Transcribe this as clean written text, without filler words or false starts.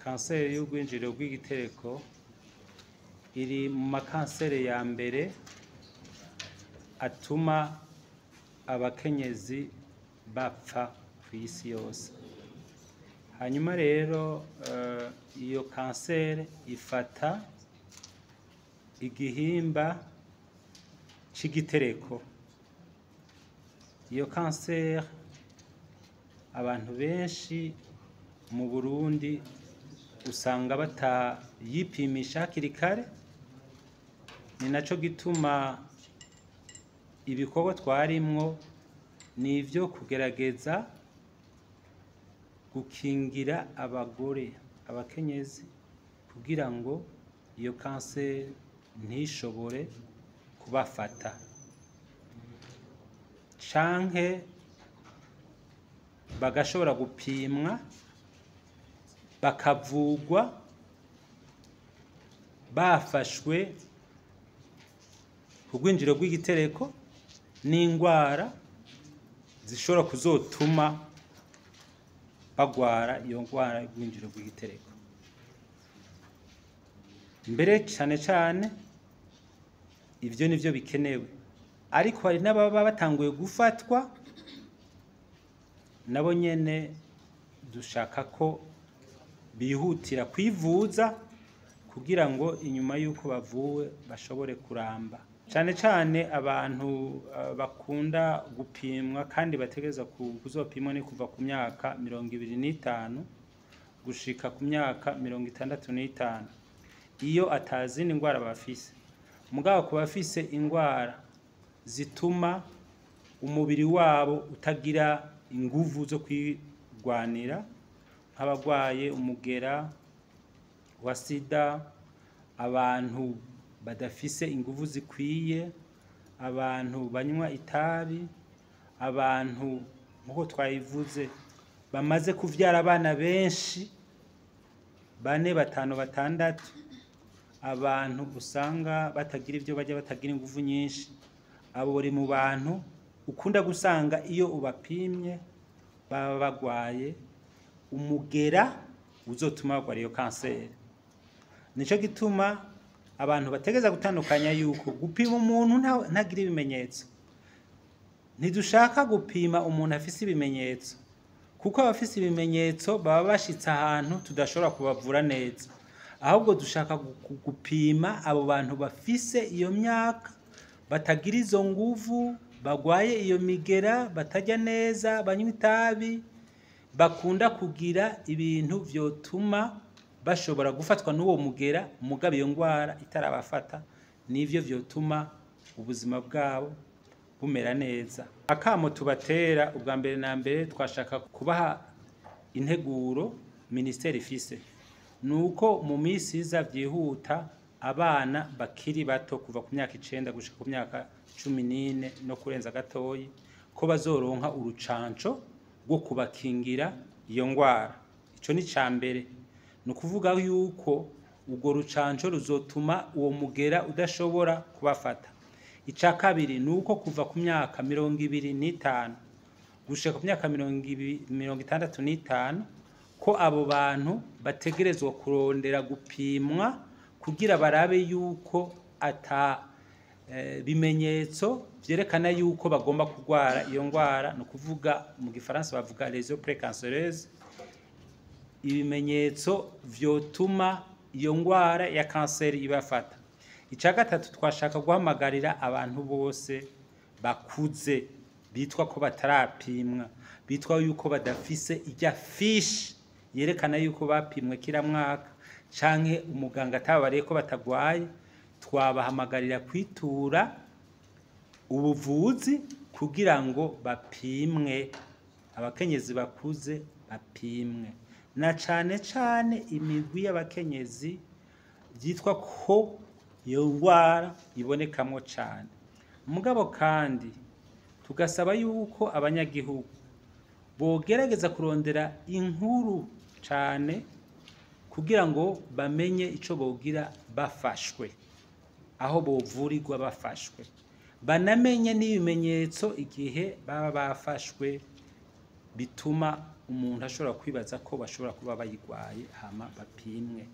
Kanseri y'urwinjiriro rw'igitereko iri mu makanseri ya mbere atuma abakenyezi bapfa ku isi yose. Hanyuma rero iyo kanseri ifata igihimba c'igitereko. Iyo kanseri abantu benshi mu Burundi usanga batayipimisha hakiri kare, ni naco gituma ibikorwa twarimwo nivyo kugerageza gukingira abagore, abakenyezi kugira ngo iyo kanseri ntishobore kubafata, canke bagashobora gupimwa bakavugwa bafashwe ku rwinjiro rw'igitereko n'ingwara zishobora kuzotuma bagwara iyo ngwara y'urwinjiro rw'igitereko. Mbere cane cane ivyo nivyo bikenewe, ariko hari n'ababa batanguye gufatwa nabo nyene dushaka ko bihutira kwivuza kugira ngo inyuma y'uko bavuwe bashobore kuramba. Cane cane abantu bakunda gupimwa kandi bategerezwa kuzopimwa ni kuva ku myaka 25 gushika ku myaka 65, iyo atazindi ngwara bafise. Mugabo ku bafise ingwara zituma umubiri wabo utagira inguvu zo kwigwanira, nk'abagwaye umugera wa sida, abantu badafise inguvu zikwiye, abantu banywa itabi, abantu nkuko twabivuze bamaze kuvyara abana benshi, 4, 5, 6, abantu usanga batagira ivyo barya, batagira inguvu nyinshi. Abo bari mu bantu ukunda gusanga iyo ubapimye baba bagwaye umugera uzotuma bagwara iyo kanseri. Nico gituma abantu bategeza gutandukanya yuko gupima umuntu ntagira ibimenyetso. Ntidushaka gupima umuntu afise ibimenyetso, kuko abafise ibimenyetso baba bashitse ahantu tudashobora kubavura neza. Ahubwo dushaka gupima abo bantu bafise iyo myaka, batagira izo nguvu, bagwaye iyo migera, batarya neza, banywa itabi, bakunda kugira ibintu vyotuma bashobora gufatwa n'uwo mugera mugabo iyo ngwara itarabafata, nivyo vyotuma ubuzima bwabo bumera neza. Akamo tubatera ubwa mbere na mbere twashaka kubaha integuro ministeri ifise, nuko mu misi iza vyihuta abana bakiri bato kuva ku myaka 9 gushika ku myaka 14 no kurenza gatoyi ko bazoronka urucanco rwo kubakingira iyo ngwara. Ico ni ca mbere. Ni ukuvuga yuko urwo rucanco ruzotuma uwo mugera udashobora kubafata. Ica kabiri ni uko kuva ku myaka 25 gushika ku myaka 65 ko abo bantu bategerezwa kurondera gupimwa kugira barabe yuko ata bimenyetso vyerekana yuko bagomba kugwara iyo ngwara. Ni ukuvuga mu gifaransa bavuga lésions précancéreuses, ibimenyetso vyotuma iyo ngwara ya kanseri ibafata. Ica gatatu twashaka guhamagarira abantu bose bakuze bitwa ko batarapimwa, bitwa yuko badafise ijya fiche yerekana yuko bapimwe kila mwaka canke umuganga atababariye ko batagwaye, twabahamagarira kwitura ubuvuzi kugira ngo bapimwe. Abakenyezi bakuze bapimwe, na cane cane imigwi y'abakenyezi byitwa ko iyo ngwara ibonekamwo cane. Mugabo kandi tugasaba yuko abanyagihugu bogerageza kurondera inkuru cane kugira ngo bamenye ico bogira bafashwe, aho bovurirwa bafashwe, banamenye n'ibimenyetso igihe baba bafashwe bituma umuntu ashobora kwibaza ko bashobora kuba bayigwaye, hama bapimwe.